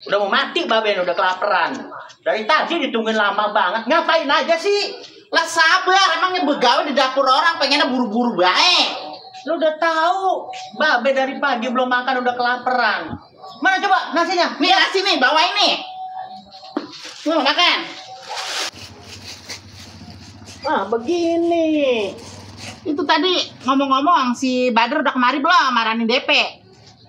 Udah mau mati babe, udah kelaparan. Dari tadi ditungguin lama banget. Ngapain aja sih? Lah sabar, emangnya begawe di dapur orang pengennya buru-buru baik. Lu udah tahu, babe dari pagi belum makan udah kelaparan. Mana coba nasinya? Nih nasi nih, bawa ini. Mau makan? Ah, begini. Itu tadi ngomong-ngomong si Badar udah kemari belum marahin DP?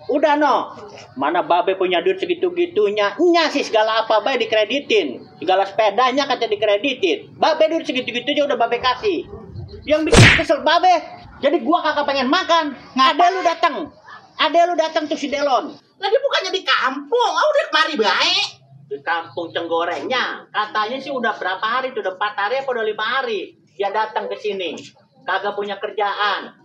Udah no. Mana babe punya duit segitu-gitunya? Nya sih segala apa babe dikreditin. Segala sepedanya kata dikreditin. Babe duit segitu-gitunya udah babe kasih. Yang bikin kesel babe, jadi gua kagak pengen makan. Ada lu datang tuh si Delon. Lagi bukannya di kampung, udah kemari baik. Di kampung Cenggorengnya. Katanya sih udah berapa hari tuh, udah 4 hari apa udah 5 hari. Dia datang ke sini. Kagak punya kerjaan.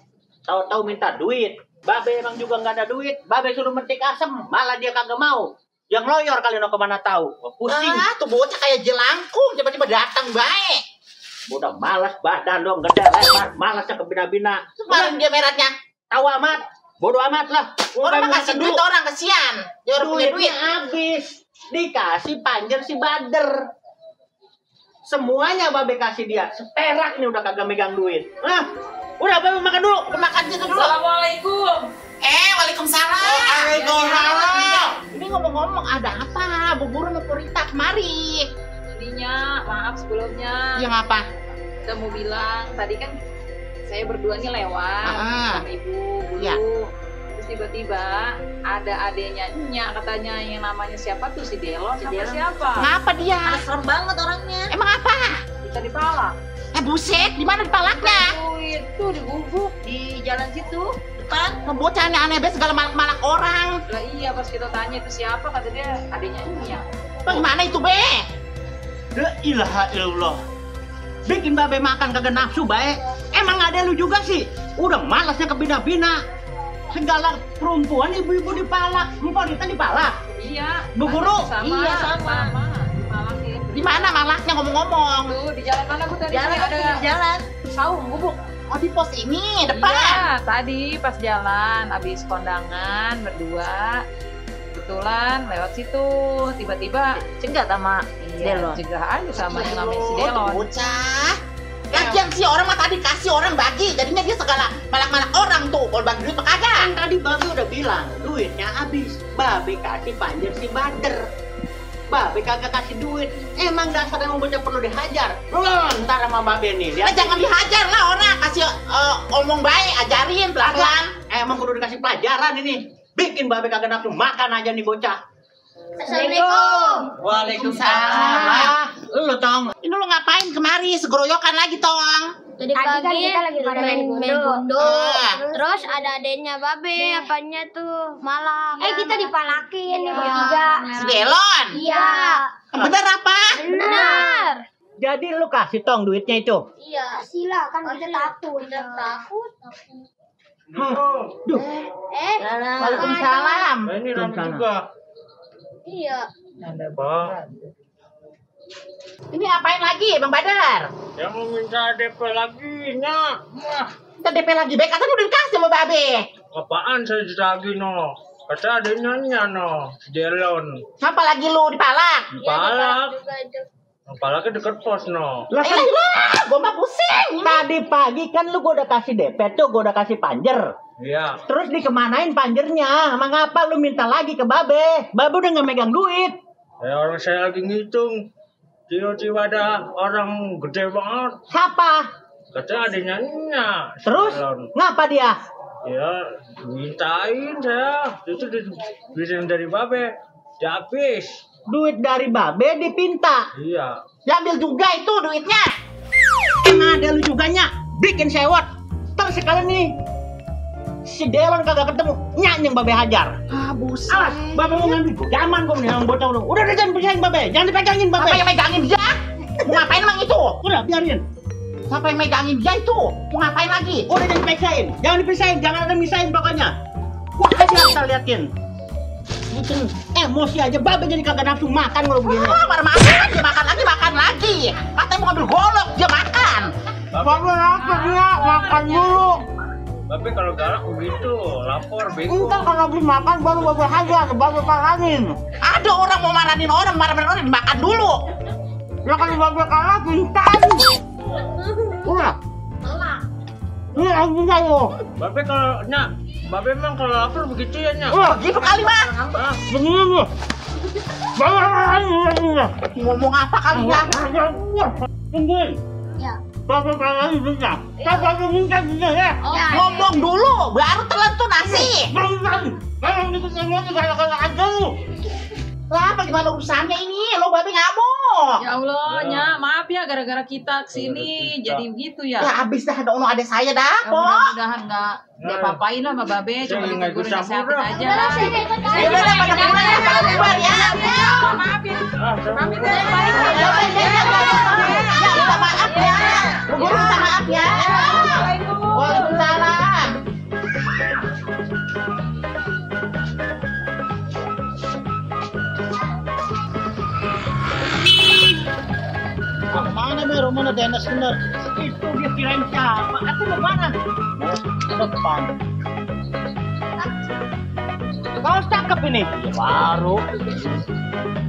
Tahu-tahu minta duit. Babe emang juga nggak ada duit. Babe suruh metik asem, malah dia kagak mau. Yang loyor kali no kemana tahu. Pusing. Tuh bocah kayak jelangkung, tiba-tiba datang baik. Udah malas badan dong, gede lebar, malasnya ke bina-bina. Kemarin dia meratnya. Tahu amat, bodoh amat lah. Orang mah kasih duit orang kesian. Dia orang punya duit. Duitnya habis. Dikasih panjer si Bader. Semuanya babe kasih dia. Seperak nih udah kagak megang duit. Nah, udah babe makan dulu. Makan gitu dulu. Assalamualaikum. Waalaikumsalam. Waalaikumsalam. Ini ngomong-ngomong ada apa? Bubur sama Purita kemari. Tadinya maaf sebelumnya. Yang apa? Kita mau bilang tadi kan saya berdua nih lewat sama ibu dulu. Ya. Terus tiba-tiba ada adenya Nya katanya yang namanya siapa tuh si Delon sama siapa? Ngapa dia? Serem banget orangnya. Emang apa? Kita dipalak. Buset, di mana dipalaknya? Itu di gubuk di jalan situ depan. Bocah aneh-aneh banget segala malak-malak orang. Lah iya pas kita tanya itu siapa kata dia adenya Nya. Bagaimana itu, Be? La ilaha illallah. Bikin babe makan kagak nafsu baik. Emang ada lu juga sih. Udah malasnya ke bina-bina. Segala perempuan ibu-ibu dipalak. Mpok dipalak. Iya. Bu Guru? Sama. Iya, sama. Dipalakin. Di mana malaknya ngomong-ngomong? Tuh di jalan mana Bu tadi? Jalan, Ada jalan. saung gubuk. Oh, di pos ini, depan. Iya, tadi pas jalan habis kondangan berdua. Kebetulan lewat situ, tiba-tiba cegat sama Delon. Cegah aja sama yang namanya si Delon. Bocah. Lagian sih orang mah tadi kasih orang bagi, jadinya dia segala malak-malak orang tuh. Kalau bagi duit mah kagak. Kan tadi babe udah bilang duitnya habis. Babe kasih panjer si Bader. Babe kagak kasih duit. Emang dasar emang bocah perlu dihajar. Ntar sama babe nih. Nah, jangan dihajar lah orang, kasih omong baik, ajarin pelan-pelan. Emang perlu dikasih pelajaran ini. Bikin babe kagak nafsu makan aja nih bocah. Assalamualaikum. Waalaikumsalam. Lu Tong. Ini lu ngapain kemari? Segeroyokan lagi, Tong. Tadi pagi kan kita lagi pada main gondo. Terus ada adenya Babe, apanya tuh malah. Kita dipalakin nih bertiga. Si Delon. Iya. Bener apa? Benar. Jadi lu kasih Tong duitnya itu. Iya. Sila kan kita takut. Takut. Duh. Waalaikumsalam. Ini rame juga. Iya. Ada Bang. Ini apain lagi, Bang Badar? Yang mau minta DP lagi, Nya. Wah, Kita DP lagi, baik katanya udah dikasih sama Babe. apaan saya ditagih, no? Kata adanya Nya, no. Delon. Ngapa lagi lu dipalak? Palak. Palaknya deket pos, no. Lah kan Gua mah pusing. tadi pagi kan lu gua udah kasih DP tuh, gua udah kasih panjer. Iya. Terus dikemanain panjernya? Emang apa lu minta lagi ke babe? Babe udah nggak megang duit. Orang saya lagi ngitung. Tiba-tiba ada orang gede banget. Siapa? Kata adanya Nya. si Terus Delon. ngapa dia? Ya, mintain saya. Itu duit dari babe. Dia habis. Duit dari babe dipinta. Iya. Diambil juga itu duitnya. Emang ada lu juganya bikin sewot. Terus sekalian nih si Delon kagak ketemu, nyanyi yang babe hajar. Buset. Alas, babe mau ngambil zaman gua nih yang bocah lu. Udah jangan pisahin babe, jangan dipegangin babe. Apa yang megangin dia? Mau ngapain emang itu? Udah biarin. Siapa yang megangin dia itu? Mau ngapain lagi? Udah jangan dipisahin, jangan ada misahin pokoknya. Gua aja kita liatin. Bikin emosi aja babe jadi kagak nafsu makan kalau begini. Marah-marah dia makan lagi. Katanya mau ngambil golok, dia makan. Babe lapar ya, makan dulu. Babe kalau galak begitu, lapor bego. Entar kalau beli makan baru babe hajar, babe paranin. Ada orang mau marahin orang, marahin orang dimakan dulu. Ya kalau babe kalah pintar. Udah. Ini lagi ayo. Babe kalau babe memang kalau lapor begitu ya nyak. Oh, gitu kali mah. Begini nih. Ngomong apa kali ya? Tungguin. Ya. Babe kalian bisa. Babe minta juga ya. Ngomong dulu, baru telan tuh nasi. Kalau gitu semua galak-galak aja lu. Lah, bagaimana urusannya ini? Lo babe ngamuk. Ya Allah, Nya, maaf ya gara-gara kita kesini jadi begitu ya. Ya habis dah, ada saya dah, Ya, kok. mudah-mudahan nggak diapa-apain lah sama Babe, cuma Jangan ditegur ikut nasehatin campur, aja. Ya udah, pada pulang ya, pada pulang ya. Maaf ya. Pamit ya. Ya, minta maaf ya. Bu Guru minta maaf ya. Waalaikumsalam. Mana be rumah Dennis bener? Itu dia kirain siapa? Aku mau mana? Mau ke depan. Kau cakep ini. Ya, baru.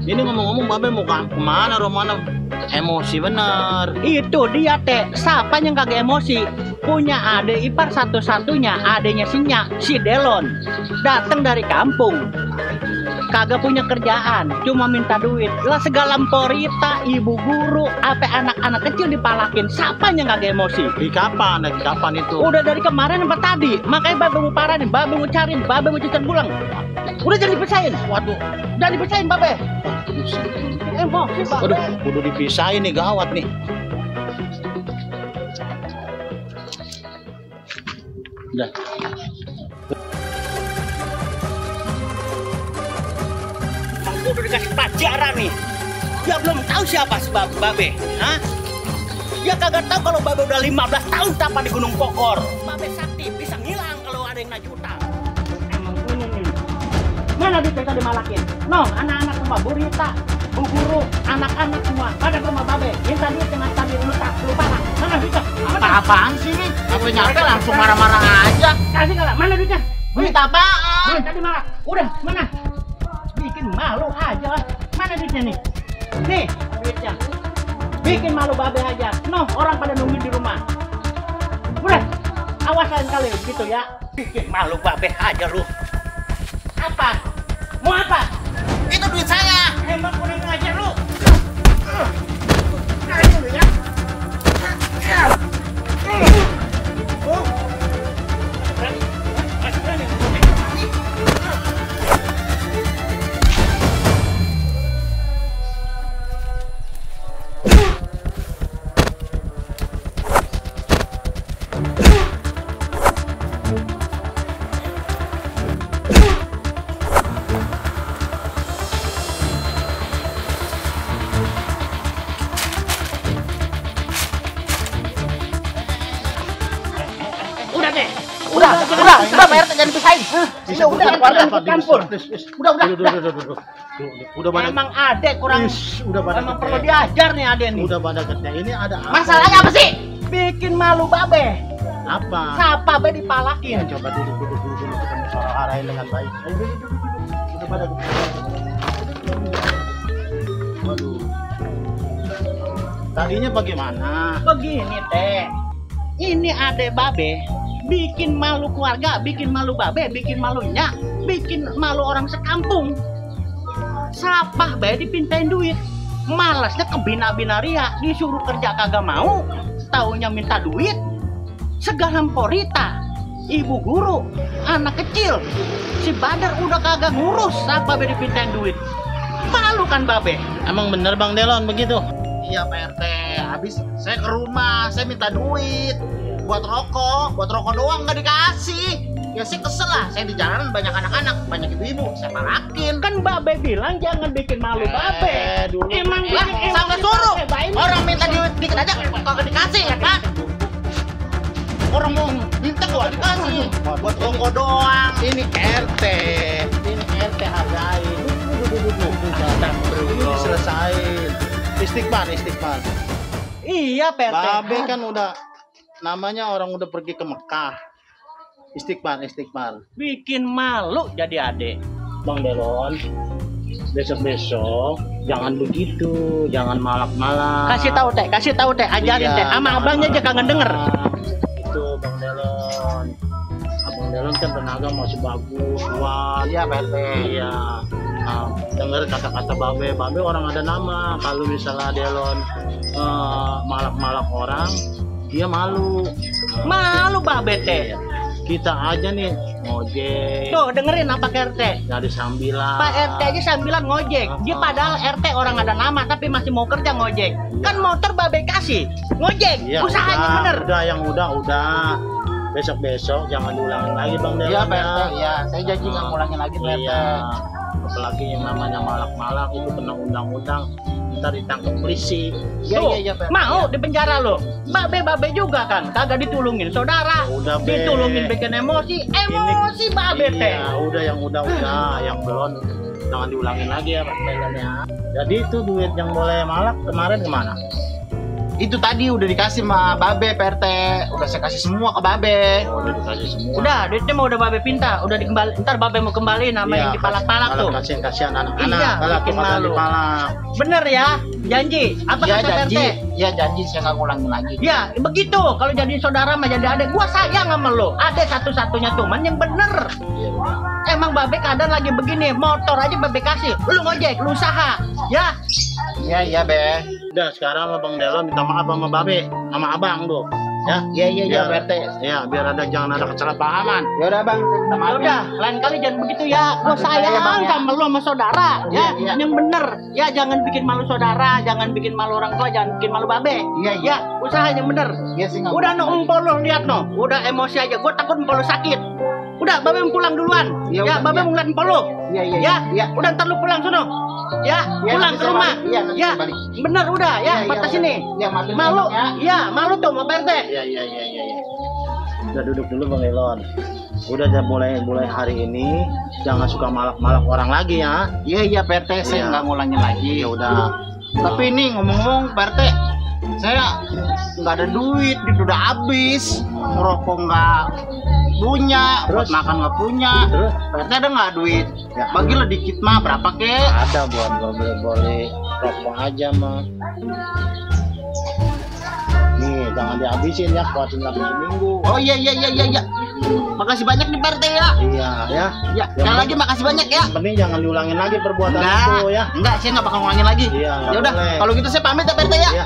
Ini ngomong-ngomong babe mau kemana Romana? Emosi bener. Itu dia teh. Siapa yang kagak emosi? Punya adik ipar satu-satunya, adenya si Delon. Datang dari kampung. Kagak punya kerjaan, cuma minta duit. Lah segala porita, ibu guru, apa anak-anak kecil dipalakin. Siapa yang kagak emosi? Di kapan? Dari kapan itu? Udah dari kemarin apa tadi? Makanya babe mau parahin, babe mau cariin, babe mau cucian pulang. Udah jangan dipisahin. Waduh, jangan dipisahin babe. Emosi babe. Waduh, kudu dipisahin nih, gawat nih. Udah. Udah dikasih pelajaran nih. Dia belum tahu siapa sebab babe. Hah? Dia kagak tahu kalau babe udah 15 tahun tanpa di Gunung Pokor. Babe sakti bisa ngilang kalau ada yang nagih utang. Emang ini. Mana duit yang tadi malakin? No, anak-anak semua, Bu Rita, Bu Guru, anak-anak semua pada ke rumah babe. Minta duit dengan tadi lupa lah. Mana duitnya? Apa-apaan sih nih? Apa nyampe langsung marah-marah aja. Kasih kalah. Mana duitnya? Duit apaan? Duit tadi marah. Udah, mana? Bikin malu aja lah. Mana duitnya nih? Nih duitnya. Bikin malu babe aja. No, orang pada nungguin di rumah. Udah, awasan kali gitu ya. Bikin malu babe aja lu. Apa? Mau apa? Itu duit saya. Emang kurang ngajar lu. Cari dulu ya. Udah, Pak RT jangan dipisahin. Udah, campur. Udah pada. Emang adek kurang. Udah pada. Emang perlu diajar nih adek nih. Udah pada kerja. Ini ada apa? Masalahnya apa sih? Bikin malu babe. Apa? Siapa babe dipalakin? Coba dulu kita musyawarah dengan baik. Ayo duduk. Udah pada. Waduh. Tadinya bagaimana? Begini teh. Ini adek babe bikin malu keluarga, bikin malu babe, bikin malunya, bikin malu orang sekampung. Sapah bae dipintain duit. Malasnya ke bina-bina ria, disuruh kerja kagak mau, taunya minta duit. Segala porita, ibu guru, anak kecil. Si Badar udah kagak ngurus, apa bae dipintain duit. Malu kan babe? Emang bener Bang Delon begitu? Iya Pak RT, habis saya ke rumah, saya minta duit buat rokok doang nggak dikasih. Ya sih kesel lah, saya di jalanan banyak anak-anak, banyak ibu-ibu, saya parakin. Kan babe bilang jangan bikin malu babe. dulu. Emang Lah, sampai suruh orang minta duit dikit aja kagak dikasih ya kan? Orang mau minta gua dikasih buat rokok doang. Ini RT hargain. Ini diselesain. Istighfar. Iya, PT. Babe kan udah namanya orang udah pergi ke Mekah. Istighfar. Bikin malu jadi adik. Bang Delon, besok-besok jangan begitu, jangan malak-malak. Kasih tahu teh, ajarin Iya, teh. Ama abangnya aja kagak denger. Itu Bang Delon. Abang Delon kan tenaga masih bagus, kuat. Iya, Pak RT. Iya. Nah, denger kata-kata babe orang ada nama. Kalau misalnya Delon malak-malak orang, dia malu. Malu babe teh. Kita aja nih ngojek, Tuh dengerin apa RT. dari sambilan. Pak RT aja sambilan ngojek. Dia padahal RT orang ada nama tapi masih mau kerja ngojek. Kan motor babe kasih. Ngojek. Iya, Usahanya bener. Udah. Besok-besok jangan diulangin lagi Bang Delon. Iya, Pak RT. Iya, saya janji nggak ngulangin lagi, Pak RT. Iya. Apalagi yang namanya malak-malak itu kena undang-undang, ntar ditangkap polisi. Iya, Pak RT. Mau di penjara lo. Babe juga kan kagak ditulungin saudara. Udah, Be. Ditulungin bikin emosi babe teh. Iya, udah yang belum jangan diulangin lagi ya Pak Delon ya. Jadi itu duit yang boleh malak kemarin kemana? Itu tadi udah dikasih sama Babe, Pak RT. Udah saya kasih semua ke Babe. Oh, udah dikasih semua. Udah, duitnya mau udah babe pinta, udah dikembali. Ntar babe mau kembali nama yang dipalak-palak tuh. Kasihan anak-anak. Iya, Kalau bikin malu. malu. Dipalak. Bener ya, janji. Apa Iya, kata janji. RT? Iya, janji saya nggak ngulangin lagi. Ya, begitu. Kalau jadi saudara mah jadi adek, gua sayang sama lo. Adek satu-satunya cuman yang bener. Iya, udah. Emang babe keadaan lagi begini, motor aja babe kasih. Lu ngojek, lu usaha. Ya, Iya, Be. Udah sekarang sama Bang Delon minta maaf sama Babe, sama Abang tuh. Ya, Iya, Biar- Pak RT. ya biar jangan ada kesalahpahaman. Ya udah, Bang, saya minta ya maaf. udah, lain kali jangan begitu ya. Gua Maksud saya, sayang Bang, ya. sama lu sama saudara. Ya, Iya. yang bener. Ya, jangan bikin malu saudara, jangan bikin malu orang tua, jangan bikin malu babe. Iya. Ya, usaha yang bener. Iya sih nggak. Udah no empol lo lihat no, udah emosi aja. Gua takut empol lo sakit. Udah, babe mau pulang duluan. Iya, Ya, udah, babe iya. mau ngeliat empol lo. Iya. Ya, udah ntar lu pulang sono. Ya, Iya, pulang nanti ke saya rumah. balik. Iya, nanti Ya, saya balik. bener udah ya, Iya, batas udah. sini. Iya, maafin Malu, ya. ya, malu tuh sama PRT. Iya. Udah duduk dulu Bang Delon. Udah mulai hari ini jangan suka malak-malak orang lagi ya. Iya, Pak RT. Saya Iya. nggak ngulangin lagi. Ya udah. Tapi ini ngomong-ngomong, Pak RT, saya nggak ada duit, udah habis. Ngerokok nggak punya, buat Terus? makan nggak punya. Terus? Pak RT ada nggak duit? Ya. Bagilah dikit mah, berapa kek? Ada buat boleh rokok aja mah. Nih jangan dihabisin ya, puasin lagi seminggu. Oh iya. Makasih banyak nih Pak RT ya. Iya ya. Ya, sekali lagi makasih banyak ya. Yang penting jangan diulangin lagi perbuatan itu ya. Enggak, saya nggak bakal ngulangin lagi. Iya, nggak Ya udah, boleh. kalau gitu saya pamit ya Pak RT ya. Iya.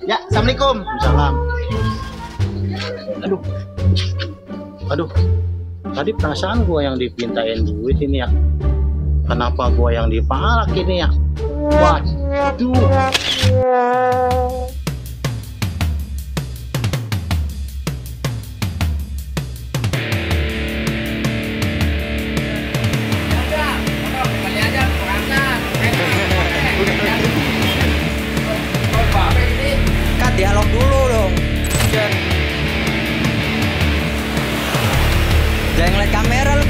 Ya, assalamualaikum. Salam. Aduh. Tadi perasaan gua yang dipintain duit ini ya. Kenapa gua yang dipalak ini ya? Waduh. Kak, dialog dulu dong. Jangan ngeliat kamera lu.